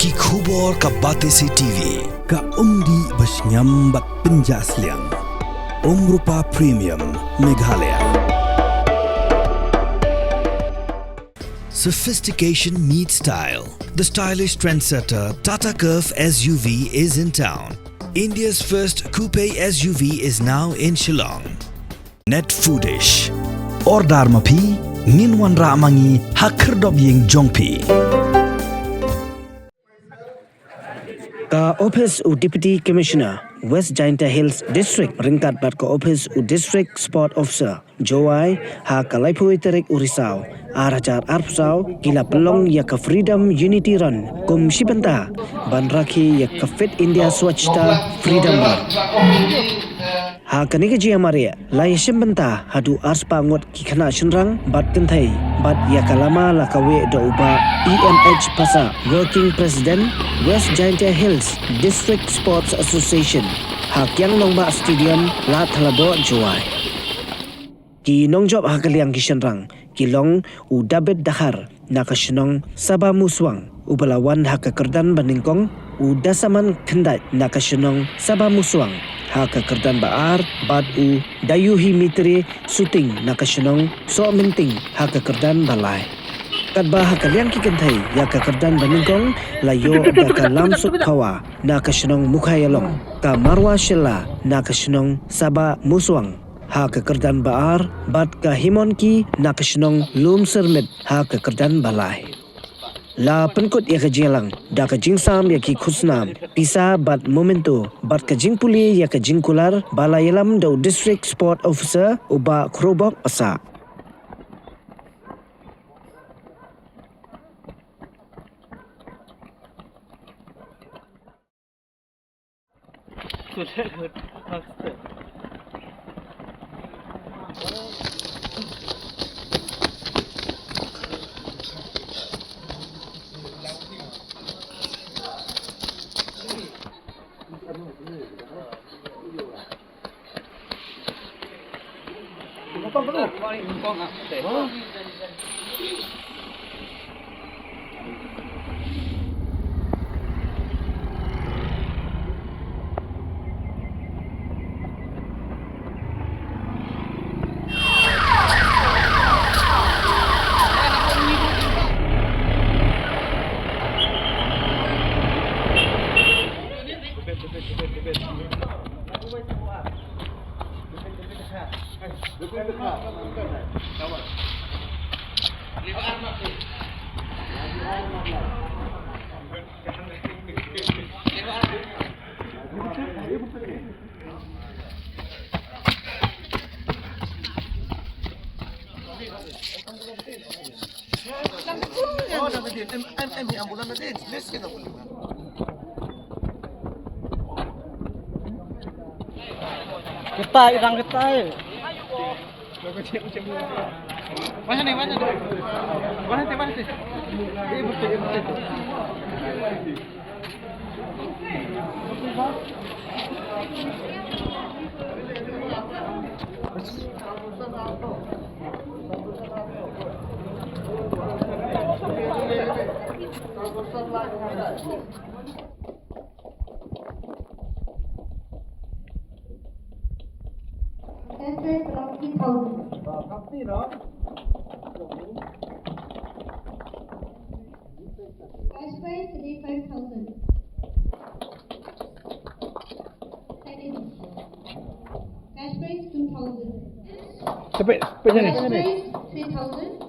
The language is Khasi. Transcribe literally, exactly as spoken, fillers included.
Ki khubor ka Batesi T V, ka umdih ba shngiam bad pynjah sliang. Umrupa Premium, Meghalaya. Sophistication meets style. The stylish trendsetter Tata Curvv S U V is in town. India's first coupe S U V is now in Shillong. Net Foodish. Order ma phi, ngin wanrah ma ngi ha khyrdop ïing jong phi. Ka Ophis u Deputy Commissioner West Jaintia Hills District ryngkat bad ka Ophis u District Sport Officer Jowai, ha ka laiphew tarik u Risaw ar hajar arphew saw, ki la pynlong ïa ka Freedom Unity Run kum shi bynta ban rakhe ïa ka Fit India Swachhata Freedom Run. Ha kane ka jingïamareh la ïashim bynta haduh arspah ngut ki khynnah shynrang bad kynthei, bad ïa ka lama la kaweh da u Bah E M H Passah, Working President, West Jaintia Hills District Sports Association, ha Kiang Nangbah Stadium, Ladthadlaboh, Jowai. Ki nongjop ha ka liang ki shynrang ki long u David Dkhar na ka shnong Sabamuswang, uba la wan ha ka kyrdan banyngkong, u Dasaman Khyndaid na ka shnong Sabamuswang ha ka kyrdan ba-ar, bad u Dayuhi Mitre Suting na ka shnong Sohmynting ha ka kyrdan ba-lai. Katba ha ka liang ki kynthei ïa ka kyrdan banyngkong la ïoh da ka Lamsuk Phawa na ka shnong Mukhaialong, ka Marwa Shylla na ka shnong Sabamuswang ha ka kyrdan ba-ar, bad ka Himonki na ka shnong Lumsyrmit ha ka kyrdan ba-lai. La pynkut ïa ka jingïalang da ka jingsam ïa ki khusnam, pisa bad memento, bad ka jingpule ïa ka jingkular ba la ïalam da u District Sport Officer u Bah Khrobok Passah. Kita, kita, kita. Cash prize around three thousand. Cash prize twenty-five thousand. Cash prize two thousand. Cash prize three thousand.